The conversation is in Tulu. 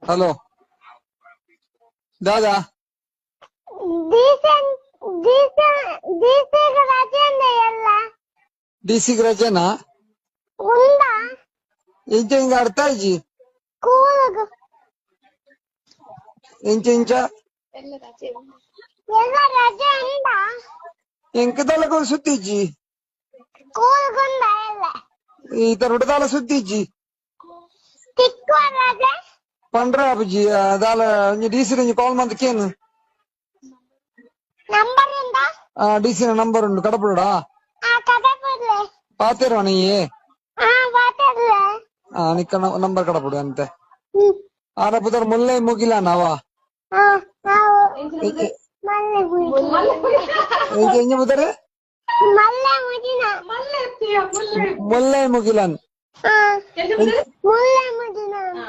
ಹಲೋ ದಾದಾ? ಡೀಸೆನ್ ಡೀಸೆನ್ ಡಿಸಿಗ್ ರಜೆ ಉಂಡೆ ಎಲ್ಲ. ಡಿ ಸಿ ರಜೆನಾ? ಉಂಡಾ? ಇಂಚ ಇಂಗ ಅರ್ಥ ಇಜ್ಜಿ. ಸ್ಕೂಲ್ಗ್. ಇಂಚ ಇಂಚ. ಎಲ್ಲ ರಜೆ ಉಂಡಾ? ಎಂಕ್ ದಾಲ ಸುದ್ದಿ ಇಜ್ಜಿ. ಸ್ಕೂಲ್ಗ್ ಉಂಡಾ ಎಲ್ಲ? ಈ ತರ ದಾಲ ಸುದ್ದಿ ಇಜ್ಜಿ. ತಿಕ್ಕುವ ರಜೆ? ಪಂಡ್ರೆ ಆಪುಜಿ. ದಾಲ ಒಂಜಿ ಡಿ ಸಿ ಒಂಜಿ ಕಾಲ್ ಮಂತ್ ಕೇನು. ನಂಬರ್ ಉಂಡಾ? ಡಿ ಸಿ ನಂಬರ್ ಉಂಡು, ಕಡಪುಡಾ? ಆ ಕಡಪುಡ್ಲೆ. ಪಾತೆರ್ವಣ ಈ? ಆ ಮಾತಾಡ್ಲೆ. ಆ ನಿಕ್ಕ ನಂಬರ್ ಕಡಪುಡು ಅಂತೆ. ಹ್ಮ್. ಆರ ಪುದರ್ ಮುಲ್ಲೈ ಮುಗಿಲಾನ ಅವ. ಆ ನಾವು ಮಲ್ಲೆ ಮುಗಿನ. ಎಂಚ ಎಂಚ ಪುದರ್? ಮಲ್ಲೆ ಮುಗಿನ. ಮುಲ್ಲೈ ಮುಗಿಲನ್. ಆ ಮುಲ್ಲೆ ಮುಗಿನ.